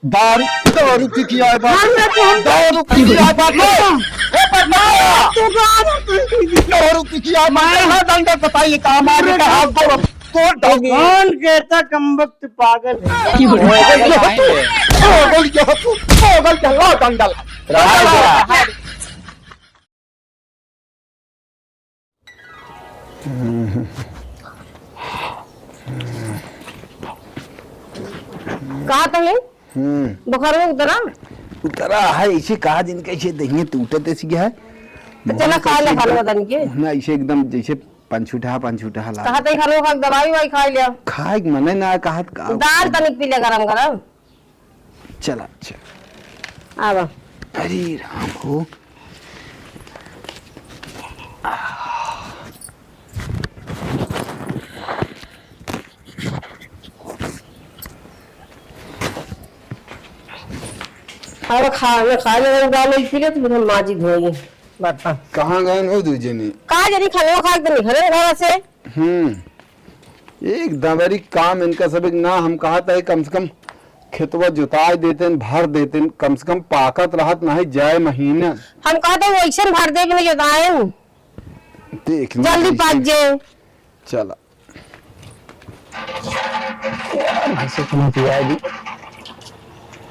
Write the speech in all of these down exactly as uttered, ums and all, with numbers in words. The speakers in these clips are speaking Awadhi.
दारू, दारू पी के आए बा। मार दे तू हमको। दारू पी के आए बा। ए, ए, पर ना। तू दारू पी के दारू पी के आए बा। मैं ना डंडा बताइए, का मारे का हाथ गोड़, तोड़ डाल। कौन कहता कमबख्त पागल है? पागल क्या तू? पागल क्या तू? पागल क्या? ला डंडा ला। राजा। कहा तले? हम्म। बुखार में उतरा? उतरा है, इसे कहा दिन कैसे दहिए टूटत ऐसी है। तो चला खा ले, खाना बदन के। ना, इसे एकदम जैसे पंछुटा, पंछुटा ला। कहा तई खाना खा के दवाई वाई खा लिया। खाए के मने ना कहत का। दाल तनिक पी ले गरम गरम। चला, चला। आवा। अरे राम हो। अब खा, मैं खा ले, दाल पी ले, तो फिर हम माजी धोई बर्तन। कहाँ गए हो दू जने? का जनी खाना खा के निकले घर से। हम्म। एक दबरी काम इनका सब एक ना, हम कहा था कम से कम खेतवा जोताए देते, भर देते, कम से कम पाकत रहत, नहीं जाए महीना। हम कहते वैसे भर दे, बिना जोताए। देख ली जल्दी कैसे। पाक जे। चला। यार, भैंसे को नहीं पिया अभी।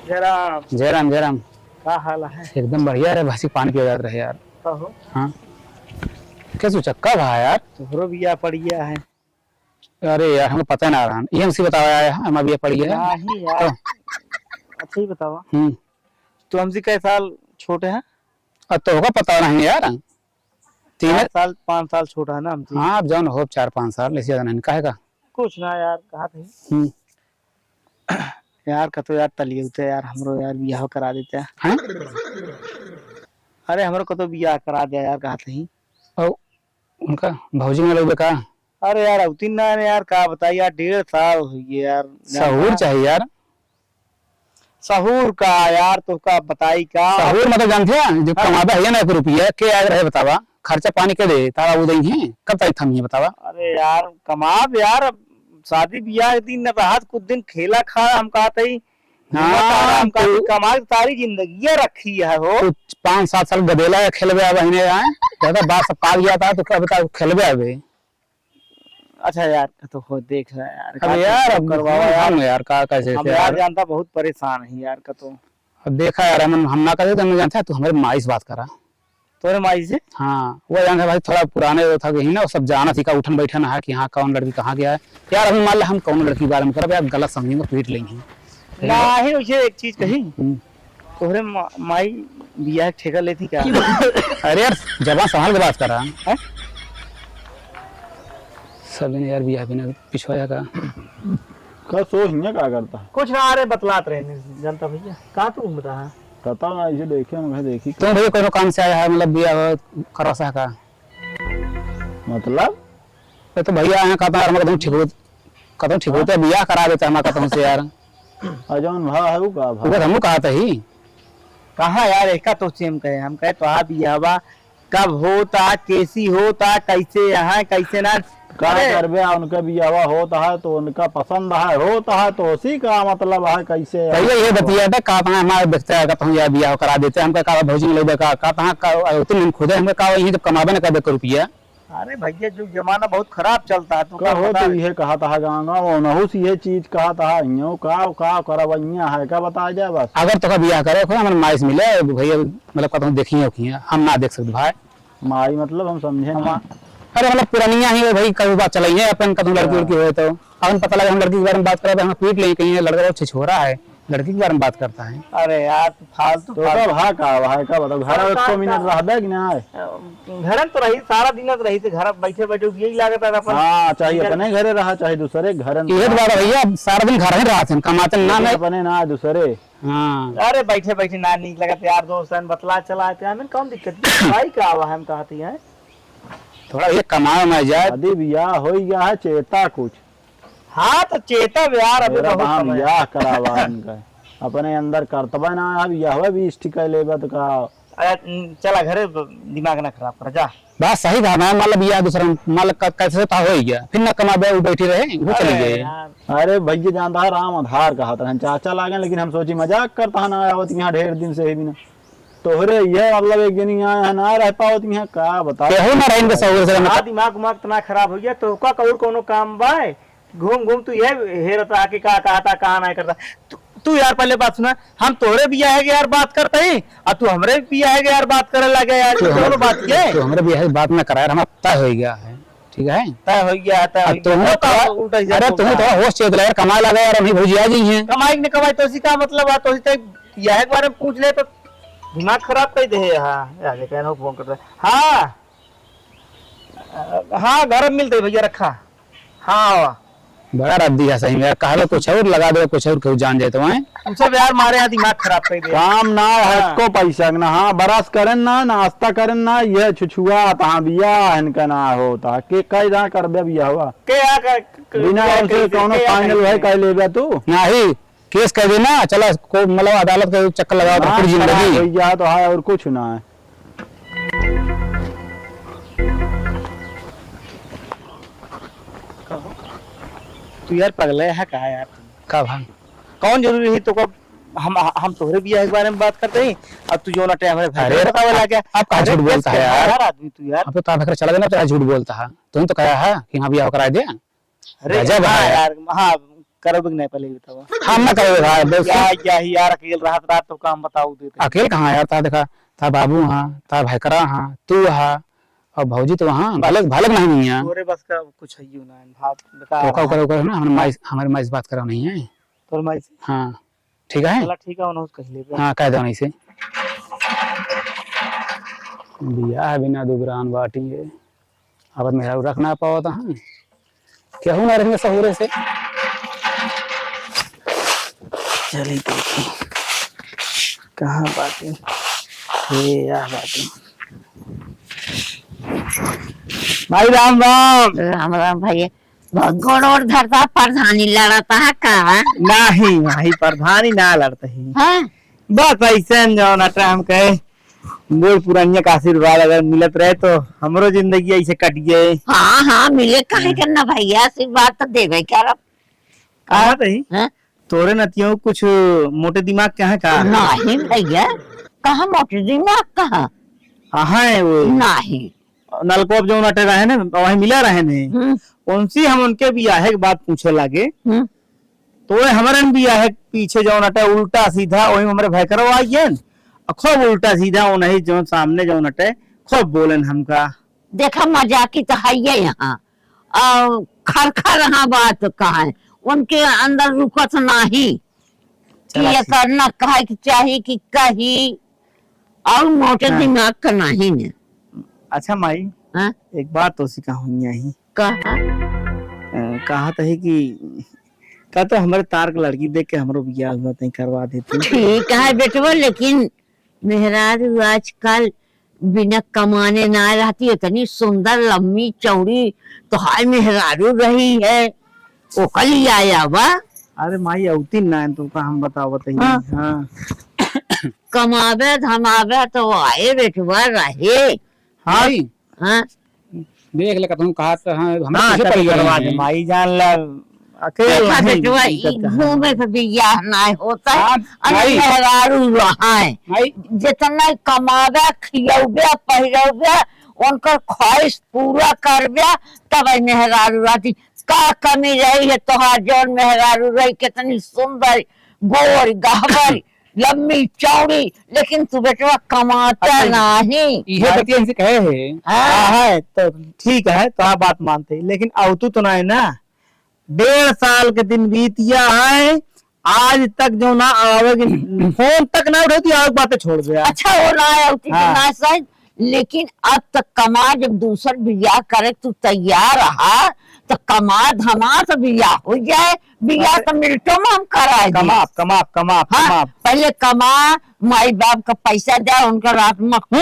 जय राम। जय राम, जय राम। का हाल है? एकदम बढ़िया रे, भैंसी पानी पिया जात रहे यार। का हो? हाँ। कैसे चक्का भा यार? तोहरो बिया पड़ गया है। अरे यार, हमको पता ना रहा। ये हमसे बतावा यार, हम अभी ये पढ़िए। नहीं यार। तो? अच्छा ही बतावा। हम्म। तो हमसे कै साल छोटे हैं? अब तो होगा पता नहीं यार। तीन चार साल, पाँच साल छोटा है ना हमसे। हाँ, अब जाओ ना, हो चार पाँच साल, इससे ज्यादा नहीं। काहे का? कुछ ना यार, कहा थे। हम्म। यार, कतो यार, तलिए होते यार, हमरो यार, बियाह करा देते। हैं? अरे, हमरो कतो बियाह करा दे यार, कहा थे। और उनका भौजी में लोग का? अरे यार, अवती ना है यार, का बताई यार, डेढ़ साल हो गए यार। सहूर चाहिए यार। सहूर का यार, तो का बताई का? सहूर मतलब जानते हैं, जब हाँ। कमाबे है ना एक रुपया, के आग रहे बतावा, खर्चा पानी के दे, तारा वो देंगे, कब तक थमी है बतावा? अरे यार, कमाब यार, अब शादी ब्याह के दिन अब हाथ कुछ दिन खेला खा, हम कहते ही, हाँ, हम कहते तो कमा के सारी जिंदगी ये रखी है हो। तो पाँच सात साल गदेला खेलबे अब हिने आए, ज्यादा बात सब पाक गया था, तो क्या बता खेलबे अबे। अच्छा यार, कतो हो देख रहा है यार, अब का यार, कतो अब करवावा हम यार। यार, का कैसे हम से यार यार। जानता बहुत परेशान है यार, कतो। अब देखा यार, हम, हम ना करे तो हम जानते हैं, तू हमारे माई से बात करा। तोरे माई से? हाँ, वो जानते भाई, थोड़ा पुराने वो था कि ही ना, वो सब जाना थी का उठन बैठन है कि हाँ, कौन लड़की कहाँ गया है। यार, अभी मान ले हम कौन लड़की के बारे में करब यार, गलत समझेंगे, पीट लेंगे। नहीं, वैसे एक चीज कही, हम्म। तोहरे मा-, माई बियाह के ठेका लेती का? अरे यार, जबान संभाल के बात कर रहा है। हैं? सब दिन यार बियाह बिना पिछवाया का। का सोच हियाँ का करता? कुछ ना, अरे बतलात रहे नहीं, जानता भैया। कहाँ तू घूमता है? पता ना, इसे देखे, हम कहे देखी। तुम भैया कोनो काम से आया है, मतलब बियाह करवा सा का? मतलब? अरे तो भैया यहाँ कहता है, मतलब ठीक हो, कतहूँ ठीक होते, बियाह करा देते हमारा कतहूँ से यार। और जौन भा है, उ का भा? उधर हमहू कहत ही। कहाँ यार, एका तो सेम कहे, हम कहे तो आ बियाहवा कब होता, कैसी होता, कैसे यहाँ, कैसे ना। का अरे करबे, आ उनका बियाहवा होता है तो उनका पसंद है, होता है तो उसी का मतलब है, कैसे भैया ये बतिया था, का अपना हमारे देखते हैं, कतहूँ यार बियाह करा देते, हमका का भौजी में ले देखा, का तहाँ का, उतने दिन खुदे हमका का यहीं जब कमाबे ना कर दे रुपया। अरे भैया, जो जमाना बहुत खराब चलता है, तो का कहो पता तो है? इहे कहा था गाँव गाँव, ओनहु से इहे चीज कहा था, इहो का, का करब, इहाँ है का बताया जाए बस। अगर तोका बियाह करे, खोई हमर माई से मिले, भैया, मतलब, कतहूँ देखिए, उखिए, हम ना देख सकते भाई। माई मतलब हम समझे ना। अरे, मतलब, पुरनिया ही है भाई, कभी बात चलाई है, अपन कतहूँ लड़की हाँ। उड़की होए तो, अपन पता लगे, हम लड़की के बारे में बात करे, तो हम पीट लेंगे, कहीं ये लड़का बहुत छिछोरा है। लड़की के बारे में बात करता है। अरे यार, तू फालतू, तो फालतू। तब हाँ का, भाई का बताओ, घर में एको मिनट रहबे कि ना आए? घर में तो रही, सारा दिन तो रही, तो घर में बैठे बैठे यही लागत है अपन हाँ, चाहे अपने घरे रहा, चाहे दूसरे घर में ये तो रहा। बात है भैया, सारा दिन घर ही रहते हैं, कमाते ना, लेकिन नहीं। अपने ना, दूसरे। हाँ। अरे बैठे बैठे ना नीक लगत यार, दोस्त हैं, बतला चला आते हैं, हमें कौन दिक्कत है? भाई का आवा है, हम कहती हैं। थोड़ा ये कमाए में जाए। शादी ब्याह हो गया है, चेता कुछ। हाँ, तो चेतब यार, अबे मेरा बहुत तो हम समय है। ब्याह करावा इनका। अपने अंदर करतबा ना, अब यह भी इष्ट कर लेबा तो का, अरे, चला घरे, दिमाग ना खराब कर, जा। बात सही कहा ना, मतलब, या दूसरा, मतलब, क-, कैसे तो हो ही गया, फिर न कमाबे, वो बैठी रहे, वो चली अरे गई। यार। अरे भैया, जानता है, राम आधार कहा था, हम चाचा लागे, लेकिन हम सोची मजाक करता है ना, आवत यहाँ ढेर दिन से ही बिना। तोहरे ये मतलब एक जनी यहाँ ना रह पावत यहाँ, का बता। केहू ना रहे इनके सहूर से, हाँ, मतलब। दिमाग उमाग इतना खराब हो गया, तो का कौर कोनो काम बाय? घूम घूम तू ये हेरत रहा कि का कहता, का नहीं करता। तू, तू यार पहले बात सुना, हम तोहरे बियाह के यार बात करते ही, और तू हमरे बियाह के यार बात करे लगे यार, तू ये हमरे, दोनों बात के। तू हमरे बियाह की बात ना करा यार, हमारा तय हो गया है, ठीक है? तय हो गया है, तय अब हो गया। तुम्हें तो का थोड़ा, उल्टा सीधा अरे बोलता तुम्हें है। थोड़ा होश चेत लगा यार, कमाए लगा यार, हम ही भौजी आ गई हैं। कमाई न कमाई तो उसी का मतलब है, तो उसी तक बियाह के बारे में पूछ ले तो दिमाग खराब कर दे। हाँ, यार, ये कहना फोन करता है। हाँ, हाँ, घर में मिलते भैया, रखा। हाँ, बड़ा रद्दी है सही में यार, कहबे कुछ और, लगा दे कुछ और, केहू जान जाए तो आए। तू सब यार मारे यहाँ दिमाग खराब कर दे। काम ना है, हाँ। हटको पैसा के ना, हाँ, बरस करन ना, नाश्ता करन ना, ये छुछुआ तहाँ बियाह इनका ना होता। के कई दां करबे बियाह हुआ? के आ कर, क-, बिना के उनसे कैसे, कौनो के आ final कैसे? है, कह लेबे तू? नहीं, केस कर देना, चला, को-, मतलब, अदालत का चक्कर लगाओ, हाँ, पूरी जिंदगी। खराब हो गया तो है, और कुछ ना है। तू यार पगले है का यार? का भाई? कौन जरूरी है तो को हम, हम तोहरे बियाह के बारे में बात करते ही, अब तू जो ना टाइम हमारे भाई अरे, बतावे लगा। अब का अरे झूठ बोलता है यार? यार आदमी तू यार। अब तो तार भकरा चला गया ना, तो झूठ बोलता है। तुम तो कहा है कि हाँ बियाह करा दे। अरे गजब हाँ है। यार, हाँ, करब कि नहीं पहले ही बताओ। हम ना करबे भाई, बस। क्या, क्या ही यार, अकेल रात रात तो काम बताओ देते। अकेल कहाँ यार, ता देखा, ता बाबू हाँ, ता भैकरा हाँ, तू हाँ, और भौजी तो वहाँ, भालक, भालक नहीं मिया। तोरे बस का कुछ है ही ना, भात बता तो का रहा। ओकर, ओकर ना, हमारे माई, हमारे माई से बात करा नहीं है। तोर माई से? हाँ, ठीक है? चला ठीक है, उन्होंने कह लेबे। हाँ, कह दो नहीं से। बियाह बिना दुबरान बाटी है। अब मेहरारू रख ना पावत हैं, केहू ना रहिए सहूरे से। चली देखी, कहाँ बाटे? ए, या बाटे। भाई राम राम। राम राम भाई। बहुत गोड़ ओड़ धरता, प्रधानी लड़ता है का? नहीं, नहीं, प्रधानी ना लड़ता ही। हाँ? बस ऐसे न जौन अटे हमके बूढ़ पुरनिया का आशीर्वाद अगर मिलत रहे तो हमरो जिंदगी ऐसे कट गए। हाँ, हाँ, मिले, काहे हाँ। के ना भैया, आशीर्वाद तो देवे क्या रब। कहा तही? हाँ? तोरे नतियों कुछ मोटे दिमाग के हैं का? नहीं भैया, कहाँ मोटे दिमाग कहाँ? हाँ, है वो। नहीं। नलकोप जौन अटे रहे ने, वहीं मिला रहे ने। हम्म। उनसे हम उनके बियाहे के बात पूछे लागे। हम्म। तो वे हमरन बियाहे के पीछे जौन अटे उल्टा सीधा, वही हमरे भैकरो आ गए न। आ खूब उल्टा सीधा उन्हीं जौन सामने जौन अटे, खूब बोलन हमका। देखा, मजाकी तो है ये यहाँ। आ, खर खर हाँ बात कहा है, उनके अंदर रुकत नहीं कि चला ये ठीक। करना कहे कि चाही कि कही, और मोटे हाँ। दिमाग का नहीं ने। अच्छा माई, हाँ? एक बात तो सिखा हुई यही। कहा? अ, कहा तो है कि का तो हमारे तार के लड़की देख के हमरो बियाह हुआ तई करवा देती। ठीक है बेटवा, लेकिन मेहरारू आजकल बिना कमाने ना रहती, इतनी सुंदर लम्बी चौड़ी तोहार मेहरारू रही है, ओकर लिया आवा। अरे माई, अवती ना है, तुमका हम बतावत ही। हाँ। हाँ। कमावे धमावे तो आए बेटवा रहे। हाँ। माई, हाँ। देख ले, कतहूँ कहा तो हाँ, हमरा हाँ, पीछे पड़ी करवा दे, माई, जान ला, अकेले देखा नहीं बेटवा, ई दिक्कत है। घूमे पे बियाह ना होता है, हाँ, अरे माई। मेहरारू रहाए। माई। जितना कमावे, खियौबे, पहिरौबे, उनकर ख्वाहिश पूरा करबे, तब आई मेहरारू रहती। का कमी रही है तोहार, जौन मेहरारू रही, कितनी सुंदर, गोर, गहबर, लम्बी, चौड़ी, लेकिन तू बेटवा कमाता अच्छा, नहीं। इहे बतिया इनसे कहे है। हाँ। हाँ, है, तो ठीक है, तो आप बात मानते हैं, लेकिन अवतू तो ना है ना। डेढ़ साल के दिन बीत गया है, आज तक जो ना आवे के, फोन तक ना उठाती, आवे के बातें छोड़ दे यार। अच्छा, वो ना आए, उठी हाँ। ना सही, लेकिन अब तक कमा, जब दूसर बियाह करे तू तैयार रहा, तो कमा धमा तो बियाह हो जाए, बियाह अरे। तो मिनटों में हम कराए दे। कमा, कमा, कमा, हाँ, कमा। पहले कमा, माई बाप का पैसा दे, उनका रात में हम्म।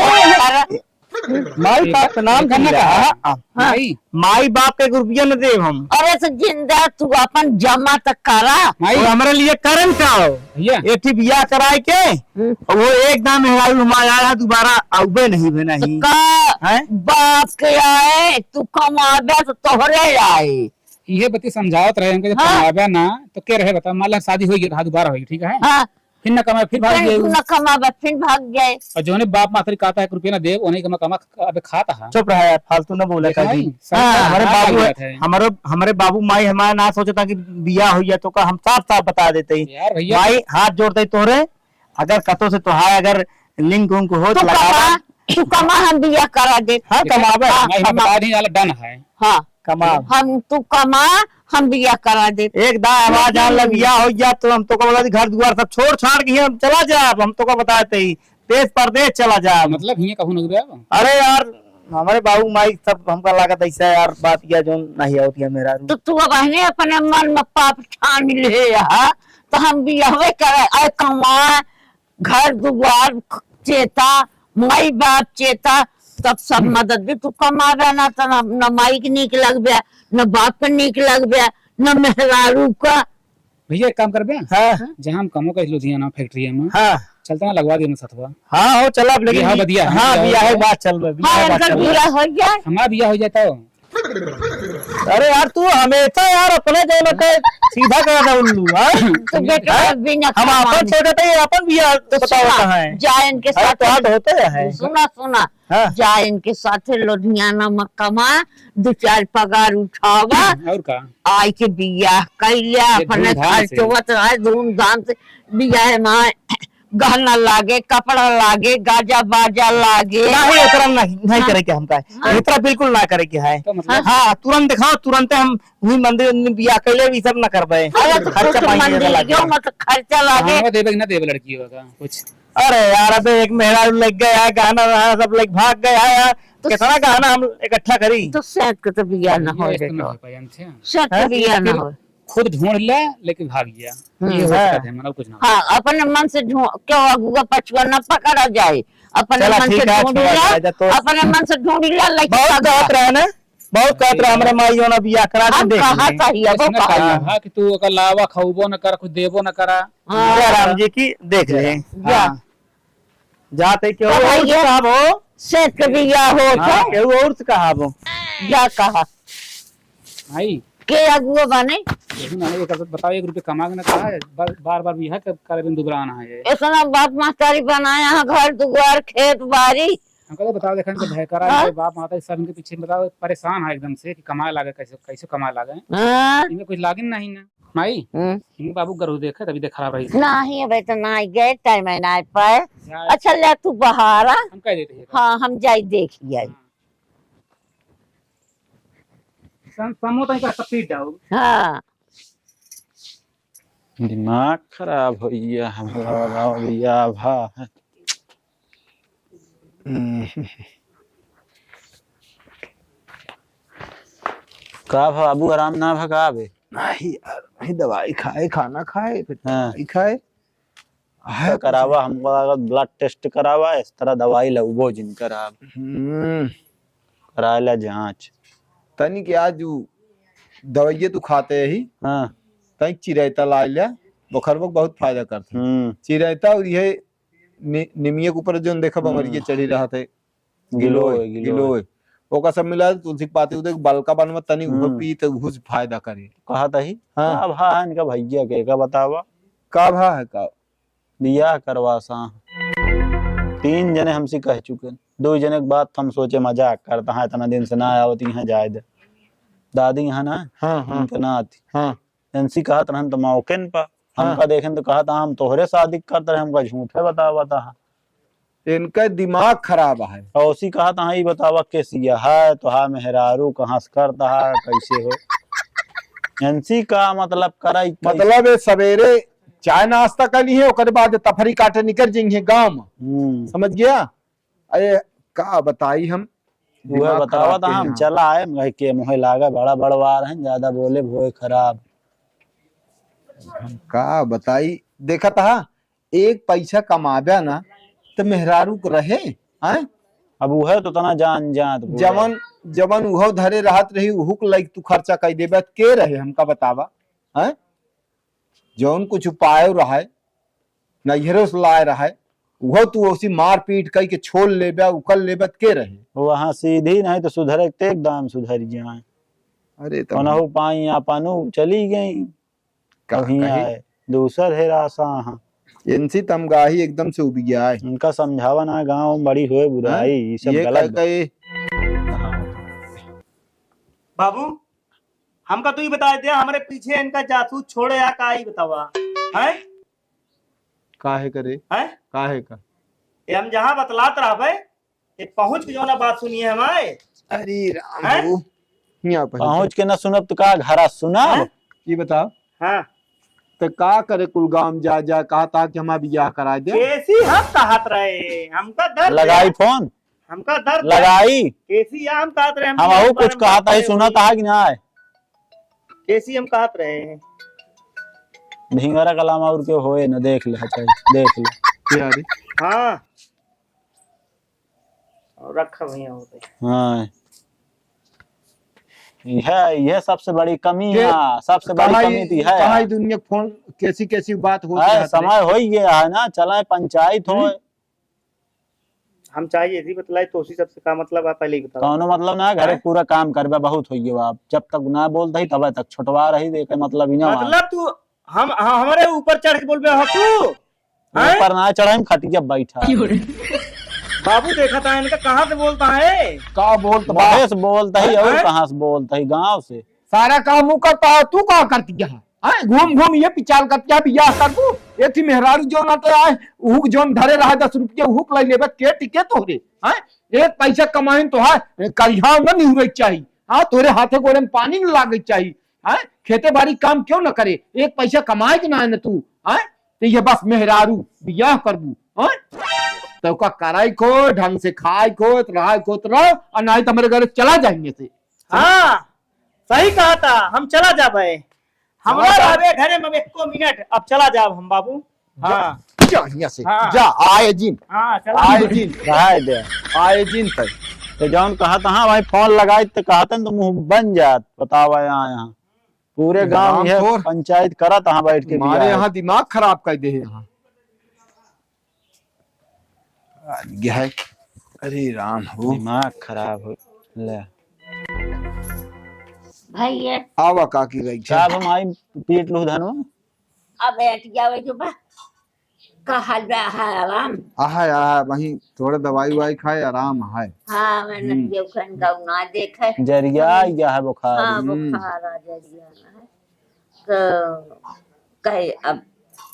कर। माई बाप के नाम एकर ना लिया। कहा। हाँ, हाँ। माई। माई बाप के एक रुपया न देब हम। अरे तो जिंदा तू अपन जमा त करा। माई। और हमरे लिए करन का हो? भैया। एठी बियाह कराए के, हम्म। और वो एक दाम मेहरारू हमारे आया दोबारा आउबे नहीं बे तो नहीं। का हैं? बाप के आए, तू कमाबे तो तोहरे आए। इहे बती समझावत रहे हमके, जब हाँ। कमाबे ना, तो के रहे बता, मान ला शादी होई गई, हाँ, दोबारा होई, ठीक है? हाँ। फिर ना कमाए, फिर भाग फिर जाए। ना कमाबे, फिर भाग जाए। और जौने बाप माथरी कहता है, "रुपया ना दे", उन्हें कमा, कमा, अबे खाता है। चुप रहा यार, फालतू ना बोला देखा कर भाई, जी। सब हाँ। हमारे हाँ, बाबू भाई है, बात है। हमारे, हमारे बाबू माई हमारा ना सोचता कि बियाह हो गया तो का हम साफ साफ बता देते ही। यार भैया। माई हाथ जोड़ते ही तोहरे, अगर कतो से तोहार अगर लिंक उंक हो तो तो लगावा। कमा, तू कमा, हम बियाह करा दे। हाँ, देखा, कमावे। हाँ, माई हमें कमा। बता दी, वाला डन है। हाँ। कमाब। हम, तू कमा, हम बियाह करा दे। एक दा आवाज लेकिन आन लग बियाह हो गया तो हम तो को बता दी, घर दुआर सब छोड़ छाड़ के हम चला जाब, हम तो को बताते ही देश परदेश चला जाब। मतलब हियां कहूं ना गया? अरे यार, हमारे बाबू माई सब हमका लागत ऐसा यार, बात किया जो नहीं होती है मेरा। तो तू अब अहने अपने मन में पाप ठान ले हा, तो हम बियाहवे करे, आए कमा, घर दुआर चेता, माई बाप चेता, तब सब हम्म। मदद भी तू कमाबे ना, तो न, न माई के नीक लगबे, न बाप के नीक लगबे, न मेहरारू का। भैया एक काम करबे, हाँ। जहाँ हम कमो का लुधियाना फैक्ट्री में, हाँ। चलता ना लगवा दिया ना सथवा। हाँ, हो चला, लेकिन बियाह बदिया है, हाँ, बियाह बियाह है, बदिया। बात चल बे, बियाह हाँ, बात इनकर चल बे। बियाह हो जाए। हमारा बियाह हो जाए तो। अरे यार, तू हमेशा यार अपने जौन के सीधा कर दे उल्लू, हाँ? तो बेटा, हैं? बिना हम कमाने। आपन छोटे थे, आपन बियाह तो बताओ सुना, कहाँ है? जा इनके अरे साथ तो हाथ होते हैं। सुना, सुना। हाँ। जा इनके साथे लुधियाना में कमा, दो चार पगार उठावा। और का? आइके बियाह कइल्या, ये अपने धूमधाम से। खर्चवत रहे धूमधाम से। बियाह में गहना लागे, कपड़ा लागे, गाजा बाजा लागे। नहीं, एकरा नहीं, नहीं हाँ। करे के हमका। हाँ। एकरा बिल्कुल ना करे के है। तो मतलब हाँ, तुरंत दिखाओ, तुरंते हम वही मंदिर में बियाह कैले, ई सब ना करबे। अरे तो खर्चा कुछ पानी मंदिर लगे। जो मत खर्चा लागे। हाँ, देबे कि ना देबे लड़की होगा कुछ। अरे यार, अबे एक मेहरारू लग गया है, गहना वहना सब लग भाग गया है यार। तो कितना गहना हम इकट्ठा करी? तो सेठ के तो बियाह ना हो ये जाए तो। सेठ के हाँ? बियाह ना फिर हो। खुद ढूंढ ले, लेकिन भाग गया। हम्म। ये हो हाँ। सकता है, मतलब कुछ ना हो। हाँ, अपने मन से ढूंढ, क्यों अगुआ पछुआ ना पकड़ा जाए, अपने चला, मन से ठीक है, ढूंढ छोड़ा ले, जाए, जा तो। अपने मन से ढूंढ ले, लेकिन बहुत पकड़ा। कहत रहे ना, बहुत कहत रहे, हमरे माई होना बियाह करा दे, हम देख कहा ले। था ही, अब इसने कहा कहा। है कि तू ओकर लावा खौबो न कर, कुछ देबो न करा। हाँ। जय राम जी की देख ले। जा। हाँ। जाते केहू तो और से भैया, कहाबो। सेठ के बियाह हो हाँ, तो। केहू और से कहाबो। जा कहा। भाई। के अगुआ बने? देखो ना, एक बात बताओ, एक रुपये कमा के ना कहा है, बार, बार, बार बियाह कर, कर बिन दुबरान है ये। इतना बाप महतारी बनाया है, घर दुआर, खेत बाड़ी। हमका तो बताओ, देखन तो भय करा हाँ? है, बाप महतारी सब इनके पीछे, बताओ, परेशान है एकदम से कि कमाए लागे, कैसे, कैसे कमाए लागे। हाँ। इनमें कुछ लागिन नहीं ना। माई, हम्म। इनके बाबू गरहू देखे, तभी देख खराब रही। नहीं, अबे तो ना गए, टाइम है ना पाए। यार। अच्छा, ले तू बाहर आ। हम कह देते हैं। हाँ, हम जाई देख आई। हाँ। सम-, समो तनिका speed डाउन। हाँ। दिमाग खराब हो गया हमारा, भैया भा। का भा बाबू, आराम ना भा का बे? नहीं यार, नहीं, दवाई खाए, खाना खाए, फिर हाँ। दवाई खाए। है तो कुछ करावा, नहीं। हमको लगा blood test करावा, इस तरह दवाई लगबो जिन कराब। हम्म। करा ला जांच। तनी के आज उ दवाइये तू खाते ही। हाँ। तनी चिरैता ला ले, बुखार में बहुत फायदा करता है। हम्म। चिरैता और ये नि-, निमिया के ऊपर जोन देखा हम्म। बमरिया चढ़ी रहा थे। गिलोय, गिलोय, गिलोय। गिलोय। ओका सब मिला तुलसी के पाती उदे बलका बनवा तनी उहो हम्म। पी त उहो से फायदा करे। कहा तही? हाँ। का भा है इनका भैया के, का बतावा? का भा है का? बियाह करवा सा। तीन जने हमसे कह चुके। दो जने के बात हम सोचे मजाक करता है, इतना दिन से ना आवत यहाँ जाए दे। दादी यहाँ ना, हाँ, हाँ। इनके ना आती। हाँ। इनसे कहत रहन तो मौके न पा। हाँ। हमका देखेन तो कहत, "हम तोहरे शादी करत रहे, हमका झूठे बतावत हा।" इनका दिमाग खराब है। और उसी कहत, "हाँ, ई बतावा के सिया है, तोहार मेहरारू कहाँ से करत हा, कैसे हो?" इनसे का मतलब कराई, कैसे? मतलब ये सवेरे चाय नाश्ता कर ली है, ओकर बाद तफरी काटे निकल जाएंगे गाँव में। हम्म। समझ गया? अरे का बताई हम, उहे दिमाग बतावा खराब था, के हम हैं। चला आए, हम कहे के मुहे लागे, बड़ा बड़वार हैं, ज्यादा बोले भोए खराब। हम का बताई, देखत हा, एक पैसा कमाबे ना, त मेहरारू के रहे, हैं? अब उहे तो तना जान जात बूढ़े। जवन, जवन उहो धरे रहत रही, उहुक लाइक तू खर्चा कइ देबे, त के रहे हमका बतावा, हैं? जौन कुछ उपाय रहे, नैहरे से लाए रहे, उहो तू ओसी मारपीट कइ के छोल लेबे, उकल लेबे, त के रहे? वहाँ सीधी नहीं तो सुधरे, ते एकदम सुधर जाए। अरे तब ओनहु पाई आपनु चली गई। का अब हियाँ कही? आए, दूसर है रासा हाँ। इनसी तमगाही एकदम से उबिया है। उनका समझावा ना, गाँव में बड़ी होए बुराई, हाँ? ई सब ये गलत कह बा। कही। बाबू, हमका तू ही बता दे, हमरे पीछे इनका जासूस छोड़े या का, ई बतावा, हैं? काहे करे? हैं? काहे का? ये हम जहाँ बतलात रहबे, ये पहुँच के जो ना बात सुनिए हमारे। अरे राम हैं? हो, हियाँ पर पहुँच के ना सुनब तो का घरा सुनब? हैं? ये बताओ। हाँ। तो का करे कुल गाँव जा, जा कहत हा कि हमार बियाह करा दे? केसी हम कहत रहे, हमका दर्द लगाई है। फोन। हमका दर्द है। लगाई। केसी या हम कहत रहे, हम हम अहू कुछ कहत ही सुनत हा कि ना है? केसी हम कहत रहे। ढिंगरा कलाम और के होए न, देख ले, हटाई, देख ले। क्या रे? हाँ। और रखा भैया हो गए। हाँ। यह, यह सबसे बड़ी कमी के-, है, सबसे बड़ी कमाई, कमी तो है। कमाई दुनिया फोन केसी, केसी बात होत है, रहत समय रहे। हो ही गया है ना, चलाए पंचायत हो। हम्म। हम चाहे यदि बतलाई तो उसी सबसे का मतलब है, पहले ही बताओ। कौनो मतलब ना, घरे हैं? पूरा काम करबे, बहुत हो गया। आप जब तक ना बोलते ही तब तक छोटवा रही, देखे मतलब ही ना। मतलब तू हम, हम, हमरे ऊपर चढ़ के बोलबे हो तू? हैं? ऊपर ना चढ़े, हम खटिया बैठा। बाबू देखा था इनका, कहाँ से बोलता है? का बोलता बा? मधेश बोलता ही और हैं? कहाँ से बोलता ही? गाँव से। सारा काम ऊ करता है, तू का करती है? हैं? घूम घूम ये पिचाल करती है, बियाह कर तू। एक ही मेहरारू जो ना तो आए, उहुक जोन धरे रहा दस रुपये, उहुक लाई लेबे, के टिके तोहरे? हैं? एक पैसा कमाइन तो है, करिहा न निहुरे के चाही। हाँ, तोरे हाथे गोड़े में पानी न लागे के चाही। हैं? खेते बाड़ी काम क्यों न करे? एक पैसा कमाए के ना है न तू, हैं? तो ये बस मेहरारू बियाह करबू, हैं? तो का कराई को, ढंग से खाए को, रहा को, तो रहो, और नहीं तो हमारे घर चला जाएंगे से। हाँ, सही कहा था, हम चला जाबे। हम चला ना जाओ। रहबे घरे में एको मिनट, अब चला जाब हम बाबू। जा, हाँ। जा हियां से, हाँ। जा, आए जिन। हाँ, चला आए जाओ। जिन। रहाए दे। आए जिन तक। तो जौन कहा था, हाँ भाई, फोन लगाई तो कहा था, तो मुंह बन जात, बतावा यहाँ, यहाँ। पूरे गांव ये हरामखोर। पंचायत करत, हाँ, बैठ के तुम्हारे बियाह। यहाँ दिमाग खराब कर दे है यहाँ। आ गया है। अरे राम हो। दिमाग खराब हो। ले। भैया। आवा काकी गई छे। का अब माई पीट लू धनु? अब बैठ जावे जो बा। का हाल बा? है आराम? आहा, आहा, वहीं थोड़ा दवाई उवाई खाए, आराम है। हाँ, मैं हम्म। नतिया उखन का ना देखे। जरिया हम्म। या है बुखार। हाँ, हम्म। बुखार आ जरिया है। तो कहे अब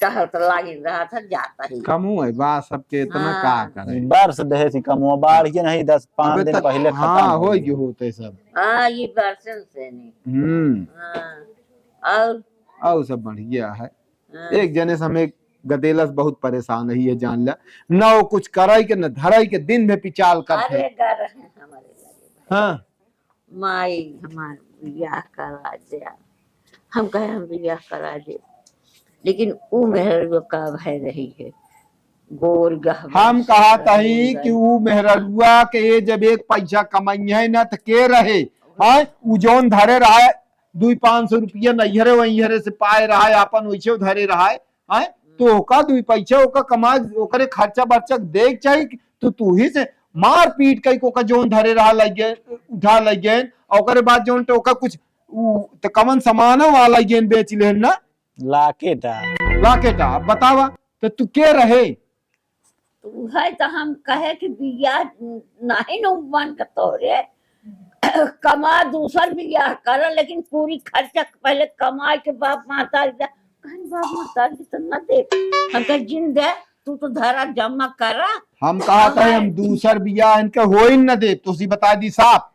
टहल तो लागिन रहा था, जाता ही। कमो है, बा सबके इतना हाँ। का करे। बरस देहे सी कमो, बाढ़ के नहीं, दस, पाँच अबे दिन तक, पहले खत्म हाँ, हो हो गए। गए होते सब। हाँ, ये बरसन से नहीं। हम्म। हाँ। और? और सब बढ़िया है। हाँ। एक जने से हम एक गदेला से बहुत परेशान है, ये जान ला। न वो कुछ कराई के, न धराई के, दिन में पिचाल करते। अरे, गर है हमारे लगे। हाँ। माई हमार बियाह करा दे। हम कहे हम बियाह करा दे, लेकिन ऊ मेहररुआ का भय रही है, गोर गहबर हम से कहत हई गोर कि ऊ मेहररुआ के ये जब एक पैसा कमाई है ना, त के रहे? हाँ, ऊ जौन धरे रहे, दुई पाँच सौ रुपया नैहरे वैहरे से पाए रहे, आपन वैसे धरे रहे, हैं? तो ओका दुई पैसा ओका कमा, ओकरे खर्चा बर्चा देख चाही कि तू, तू ही से मार पीट कई के ओका जौन धरे रहा लगे, उठा लगे, और ओकरे बाद जौन तो ओका कुछ उ, त कमन सामानो वाला गेन बेच लेन ना? लाकेटा। लाकेटा, अब बतावा, तो तू के रहे? तो उहे तो हम कहे कि बियाह नहीं न मन के तोरे, कमा दूसर बियाह कर, लेकिन पूरी खर्चा पहले कमाए के बाप महतारी दे। कहन बाप महतारी के तो न दे। हम कहे जिन दे, तू तो धरा जमा करा। हम कहा था हम दूसर बियाह इनके होइन न दे, तो उसी बता दी साफ।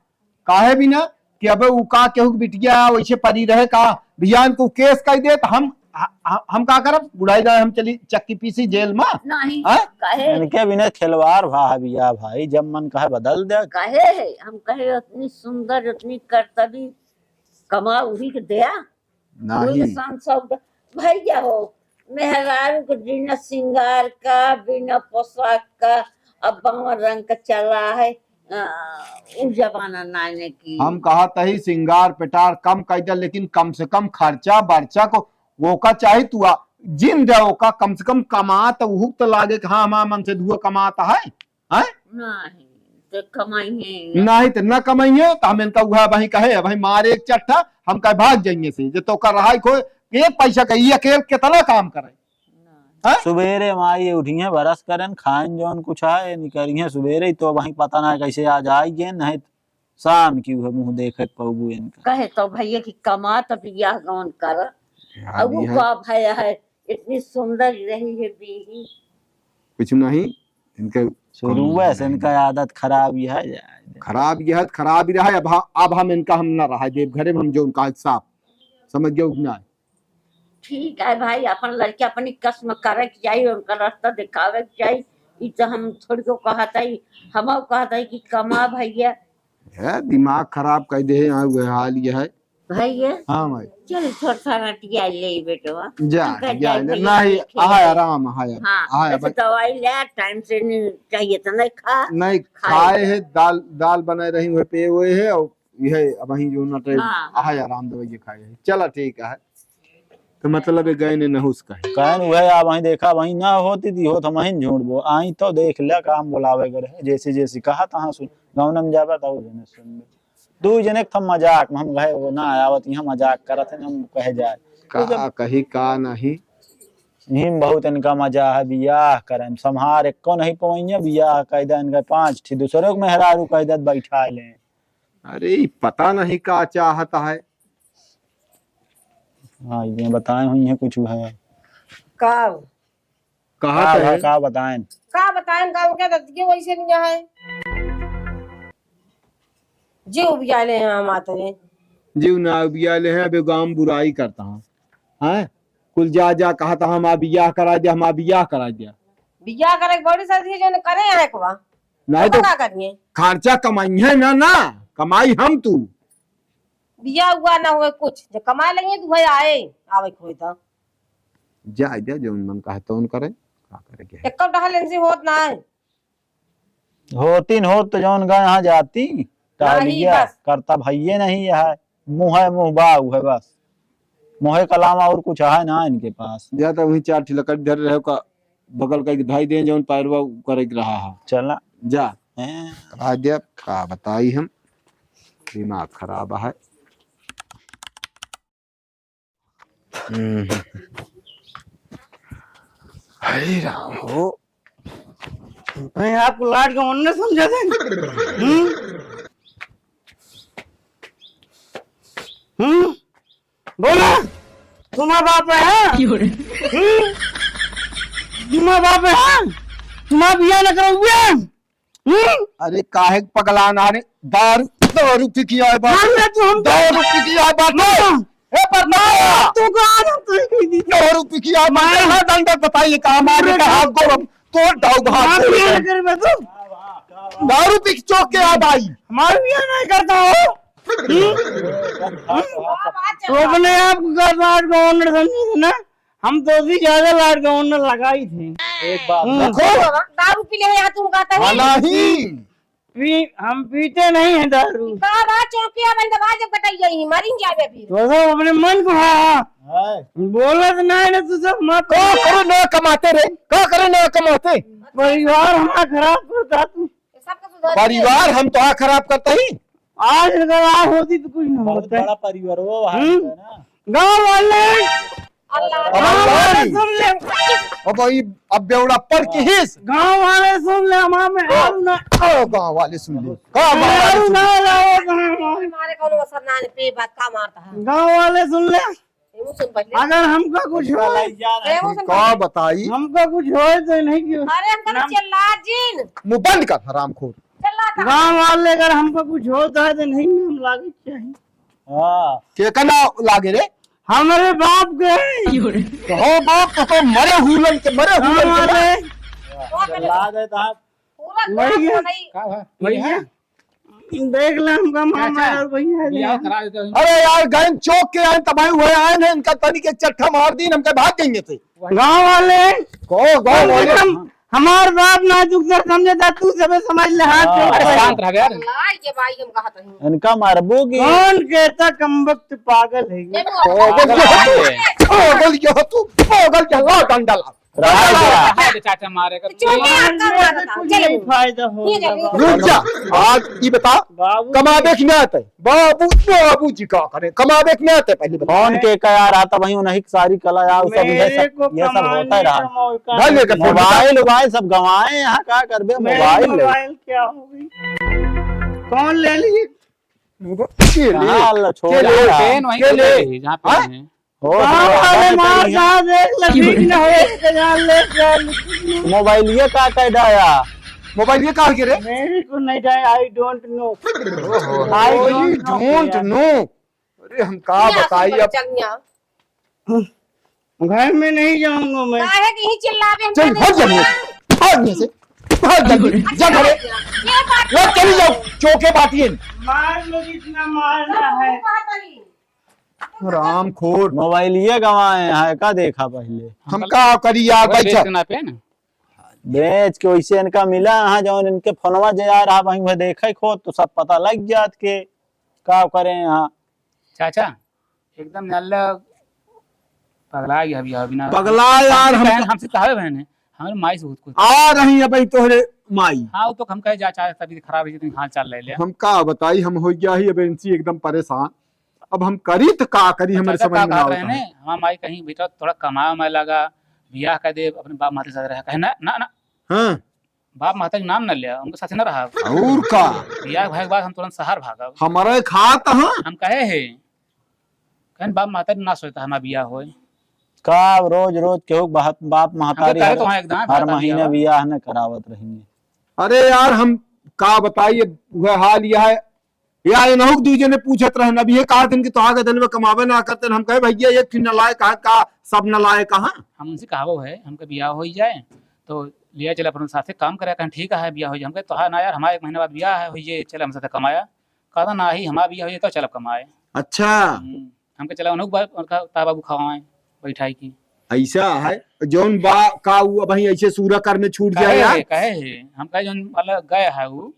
काहे भी ना कि अबे उ का केहू के बिटिया वैसे परी रहे का, बियाह इनको केस कह दे तो हम, ह-, ह-, हम का करब? बुढ़ाई जाए हम चली चक्की पीसी जेल में। नहीं, हैं? कहे इनके बिना खिलवाड़ भा है बियाह भाई, जब मन कहे बदल दे। कहे है, हम कहे उतनी सुंदर, उतनी करतबी कमा उही के दया। नहीं। उही के संग सब भैया हो, मेहरारू के बिना सिंगार का, बिना पोशाक का, अब बांवर रंग का चला है, अ, उ जमाना नाने की। हम कहत ही सिंगार पेटार कम कइ दे, लेकिन कम से कम खर्चा बर्चा को, वो का चाही तू आ, जिन दे ओका, कम से कम कमात उहुक त लागे कि हाँ, हमार मन से धुआ कमात है, हैं? नहीं, तो कमाई है। नहीं तो न कमाई है, तो हम इनका उहा वहीं कहे, वहीं मारे एक चट्टा, हम कहे भाग जाइए से, जे तो का रहाई खोए, एक पैसा का, ये अकेल कितना काम करे? हैं? सुबेरे माई उठिहें, brush करें, खाएन जौन कुछ है, निकरिहें सुबेरे, तो वहीं पता ना कैसे आज आई गए, नहीं तो शाम की उहे मुँह देखे के पउबू इनका। कहे तो भैया कि कमा तो बियाह गौन कर। हाँ, अब वो बियाह। का भय है, इतनी सुंदर रही है बीवी। कुछ नहीं, इनके शुरुए से इनका आदत खराब ही है। खराब ही है, खराब ही रहा है। अब ह-, अब हम इनका हम ना रहा देव घरे में, हम जो उनका साफ समझ गए उतना है। ठीक है भाई, अपन लड़के अपनी कसम करे के जाई, उनका रास्ता दिखावे के जाई। ई तो हम थोड़ी को कहत हई, हमहू कहत हई कि कमा भैया। है, दिमाग खराब कर दे, यहाँ वो हाल ये है। भैया। हाँ भाई। चल, थोड़ा सा रटिया ले बेटवा। जा, हम कह जा, जाए ले। भैया, नहीं, ठीक है। आहा, आराम, आहा, हाँ, आहा, ऐसे भाई। दवाई ले, time से नहीं चाहिए तो नहीं खा। नहीं, खाए खाए है, दाल, दाल बनाए रही, वह पे हुए है, और यह अब वहीं जो नटे, हाँ, हाँ। आहा, आराम दवाई खाए है। चला, ठीक है। तो मतलब ये गए ने नहुस का है। कहन उहे आ वहीं देखा, वहीं ना होती थी, होत हम वहीं झूठ बो। आई तो देख लिया, काम बुलावे करे। जैसे, जैसे कहा तहाँ सुन, गौनम जाबा तो जने सुन। दू जने के थम मजाक में हम कहे, "वो ना आवत, यहाँ मजाक करत है, हम कहे जाए।" का तो जब कही, का नहीं? इही में बहुत इनका मजा है, बियाह करे में संभार एको नहीं पवैया, बियाह कह दे इनका पाँच ठी दूसरे के मेहरारू कह दे बैठा ले। अरे, ई पता नहीं का चाहता है। हाँ, ये बताए हुई है कुछ है। का? कहा का तो बा-, है? का बताएन? का बताएन, का उनके दतिये वैसे नहीं है। जी उबिया ले हैं हम आते हैं। जी ना उबिया ले हैं, अबे गांव बुराई करता हूँ। हैं? कुल जा, जा कहा था, "हमार बियाह करा दिया, हमार बियाह करा दिया।" बियाह करे के बड़ी साथी जो करे हैं एक बा। नहीं तो तो का करिए? खर्चा कमाई है ना, ना, कमाई हम तू। बियाह हुआ ना हुए कुछ, जो कमाए लगे तो भाई आए, आवे कोई तो। जा, जा, जौन मन कहे तौन करे, का करे के है। एको टहल इनसे होत ना है। होती न होत तो जौन गए यहाँ जाती, टहलिया, बस। करता भइये नहीं है, मुँह है, मुँह बा, उ है बस। मुँहे के अलावा और कुछ है ना इनके पास। जा तो वहीं चार ठी लकड़ी धरे रहे का, बगल का एक धाई दे, जौन पैरवा करे के रहा है। चला। जा। हैं? आ जा, का बताई हम, दिमाग खराब है। हम्म। हरे राम हो। मैं आपको लाड का ओनर समझा था? हम्म? हम्म? बोला, तुम्हारा बाप है? हम्म? तुम्हारा बाप है? तुम्हारा बिया न करो हुआ? हम्म? अरे काहे के पगलान आ रे? दारू, दारू पी के आए बाटे। मार ले तू हमको। दारू पी के आए बाटे। मार। ए, पर मार। तू को आज हम तो ही कह दी। दारू पी के आए बाटे। मार। हाँ, डंडा बताइए, कहाँ मार मार। का हाथ गोड़ हम तोड़ डाऊ भाग मार से। दिया कर मैं तो। दारू पी के चौक के आए भाई। मार दिया नहीं करता हो। हम्म? हम्म? तो अपने आप को कर रहा है, owner समझे ना? हम तो भी ज्यादा लाड का ओनर लगाई थे। एक बात हम्म। रखो। दारू पी ले यहाँ तुम कहता है? हाँ, नहीं। पी-, हम पीते नहीं हैं दारू। का बात, चौकिया बंद दबा जब कटाई जाई, मरिन जावे फिर। तो सब अपने मन को, हाँ, हाँ। है। बोलत नहीं ना तू सब मत। का करे ना कमाते रे? का करे ना कमाते? परिवार हमारा खराब करता तू। सबका सुधार दिए। परिवार हम तो खराब करता ही। आज अगर आज होती तो कुछ ना बहुत होता। बड़ा परिवार हो, वहाँ हम्म। है ना। गाँव वाले, अल्लाह। अब गाँव वाले अल्लाह। सुन ले। अब ई, अब बेवड़ा पर की हिस। गाँव वाले सुन ले, हमारे में ओ, आलू ना। ओ, गाँव वाले सुन ले। का गाँव वाले मेहरारू सुन ना ले? लाओ गाँव वाले। हमारे कौनो असर ना है, पे बात का मारता है। गाँव वाले सुन ले। एगो सुन पहले। अगर हमका कुछ हो, एगो सुन का पहले। बताई? हमका कुछ हो तो नहीं क्यों? अरे हमका तो हम चिल्ला जिन। मुंह बंद कर, हरामखोर। चिल्ला था। गाँव वाले अगर हमका कुछ होता है तो नहीं हम लागे चाहिए। हाँ। के का ना लागे रे? हमारे बाप के। तो हो बाप तो, तो मरे हुलन के, मरे हुलन के। हमारे बाप के। ला दे तो आप। पूरा वही गाँव है। का है? भैया, देख ले हमका मामा चाचा, और भैया बियाह नहीं। करा देते हैं। अरे यार, गए चौक के आए, तब आए हुए आए ना, इनका तनी के चट्ठा मार दी, हमके भाग गए थे। गाँव वाले। को, गाँव वाले। हम हमार बाप नाजुक सर समझे था, तू सबे समझ ले, हाथ हाँ। जोड़ के। शांत रह बे यार। ला, ये भाई हम कहा था। इनका मारबो की। कौन कहता कमबख्त पागल है ये? ये वो पागल पागल है। है। पागल क्या तू? पागल क्या? ला डंडा ला। रहा है। रहा है, चाचा मारेगा। चुप, मारने से कुछ नहीं फायदा होगा। रुक जा। आज ये बता, बाबू कमाबे की ना आते? बाबू, बाबूजी का करे? कमाबे की ना आते? पहले बता। कौन के का यार आता वहीं उन्हीं की सारी कला यार, सब ये सब, ये सब होता ही रहा। घर लेके फोन बता। मोबाइल, मोबाइल सब गंवाए यहाँ, का करबे? मोबाइल ले। मोबाइल क्या हो गई? कौन ले लिए? ये ले। कहाँ ल-, छोड़ ये ले। यार। पेन वहीं ये ले। ले, जहाँ पे हाँ? है। हो, बाप हो, रे, हो, मार हो। साहब, एक लड़की न हो, एक हजार ले, ले। मोबाइल ये का कह डाया? मोबाइल ये कहाँ के रे? मेरे को नहीं जाए, I don't know। ओहो। I don't know। Don't know। अरे, हम का बताई अब। घर में नहीं जाऊंगा मैं। काहे के ही चिल्लावे हम चल, कहते भाग जा यहाँ से। भाग यहाँ से। भाग जल्दी। जा घरे। ये बात वो चली जाओ, चोके बाटियन। मार लो जितना मारना है। हरामखोर। मोबाइलिए गंवाए हैं, का देखा पहिले? हम का करी यार, अरे बैठा। बेच के ना पे ना। बेच के वैसे इनका मिला, हाँ, जौन इनके फोनवा जे आ रहा, वहीं वह देखे खो, तो सब पता लग जात के का करे यहाँ। चाचा, एकदम नाला पगला गया अभी, अभी ना। पगला यार, हमसे हम बहन, हमसे कहावे बहन है, हमारे माई से बहुत कुछ। आ रही है भाई तोहरे माई। हाँ, वो तो हम कहे जा, चाहे तबीयत खराब है, जितनी हाल चाल ले ले। हम का बताई, हम हो गया ही अब इनसे एकदम परेशान। अब हम करी तो का करी, तो हमारे चाचा समझ का में ना कहत आवता रहे है। ने, हमार माई कहीं, "बेटा, थोड़ा कमाए उमाए लगा, बियाह कर दे, अपने बाप माते साथ रहा।" कहे, "ना, ना, ना।" हाँ। बाप महतारी नाम न लिया, उनके साथे न रहा। और का? बियाह भए के बाद हम तुरंत शहर भागब। हमारे खात, हाँ? हम कहे है, कहन बाप महतारी ना सोचता हमार बियाह होए। का रोज रोज केहू बाप, बाप महतारी हर, तो हाँ एकदम हर महीने बियाह न करावत रहेंगे। अरे यार, हम का बताइए, वह हाल यह है, या इनहू के दुइ जने पूछत रहन, अब ये कहत हन कि तोहार गदन में कमावे ना करते, हम कहे, "भैया, एक ठिन नालायक है का, सब नालायक है?" हम उनसे कहावो है, हमके बियाह होई जाए, तो लिया चले अपन साथे काम करे, कहें, "ठीक है, बियाह होई जाए।" हम कहे, "तोहार ना यार, हमारा एक महीना बाद बियाह है, होई जाए, चले हम साथे कमाया।" कहता, "नाही, हमारा बियाह होई जाए, तो चलब कमाए।" अच्छा। हम्म, हमके चला उनहू बा-, उनका ता बाबू खवाए, बैठाई की। ऐसा है, जौन बा, का ऊ अबहीं ऐसे सूरा कर में छूट जाए कहे यार? है, कहे है, हम कहे, "जौन वाला गए है ऊ,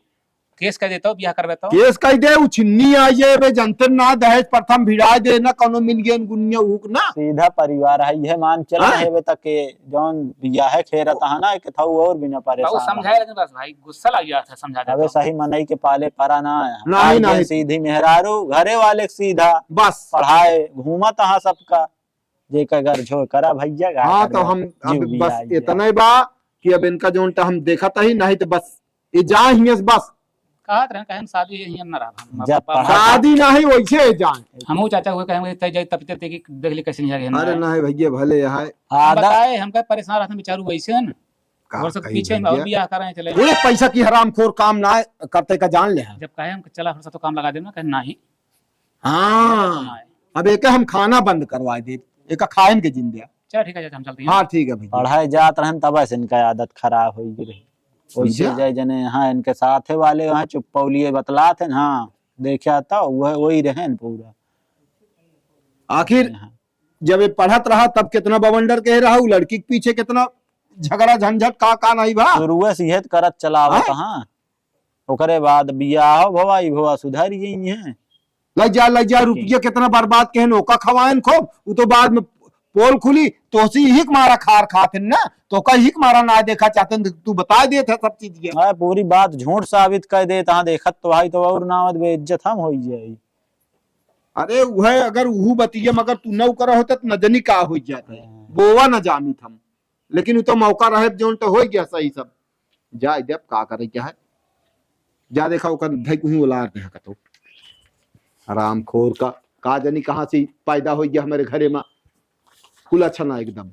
केस कह देता, बियाह करबे तो।" केस कह दे, उ छिन्नी आ जाए, बे, जनते ना, दहेज प्रथा में भिड़ाए दे ना, कौनो मिल गए गुनिया ऊक ना। सीधा परिवार है, यह मान चला हाँ? है बे, तक के जौन बियाह है, खेरत है ना, के था, वो और बिना परेशान बहुत समझाए, रहा। लेकिन बस भाई, गुस्सा लग गया था, समझा अबे देता। सही मनई के पाले परा ना है। नहीं, आज नहीं। सीधी मेहरारू, घरे वाले के सीधा। बस। पढ़ाए, घूमत है सबका। जेकर घर झोर करा भैया, का हाँ, तो करबे? हम अब जीव बस बियाह है। इतना ही बा कि अब इनका जौन टा हम देखत ही, नहीं तो बस ये जा हियस बस। कहत रहे, कहे हम शादी हियन न रहा, हम जब बाप पढ़ा शादी नहीं वैसे जाए। हमहू चाचा हुए कहेंगे, तय जाए तब तक देखी, देख ली कैसे नहीं है, अरे ना है। नहीं भैया, भले यहाँ है। हम आधा बताए, हम कहे परेशान रहते बेचारू वैसे न। का और सब कही पीछे में भैया? और बियाह कराए चले। ये पैसा की हरामखोर काम ना है, करते का जान ले। जब कहे हम चला, थोड़ा सा तो काम लगा देना, कहे नहीं। हाँ, हाँ। अब एक हम खाना बंद करवा दे, एक खाएन के जिंदे। चल ठीक है, चाचा, हम चलते हैं। हाँ, ठीक है भैया। पढ़ाए जात रहन, तब से इनका आदत खराब हो गई रही। वैसे समझा? जाए जने, हाँ, इनके साथे वाले वहाँ चुप्पौलिए बतलात हैं, हाँ, देखा तो वह, वही रहन पूरा। आखिर हाँ। जब ये पढ़त रहा, तब कितना बवंडर कह रहा, उ लड़की के पीछे कितना झगड़ा झंझट, का, का नहीं बा। शुरुए से इहे करत चलावत, हाँ? हाँ। ओकरे बाद बियाह भवा, ई भवा सुधर गई हैं। लइ जा, लइ जा, रुपया कितना बर्बाद केहन, ओका खवाएन खूब, उ तो बाद में पोल खुली, तोसी ही के मारा खार खात हन ना, तोका ही के मारा ना देखा चाहते हैं, तू बता देत है सब चीज के। हाँ, पूरी बात झूठ साबित कर देत, हाँ, देखत तो भाई तो और ना आवत, बेइज्जत हम होई जाई। अरे, वह अगर उहू बतिया, मगर तू न उकर होते तो न जनी का होई जात है, हाँ। बोवा न जामित हम। लेकिन उ तो मौका रहे, जौन तो हो गया सही सब। जा, जब का करे क्या है, जा देखा ओकर धई कुहीं उलार दे कतो। हरामखोर का, का जानी कहाँ से पैदा हो गया हमारे घरे में। कुल अच्छा ना एकदम।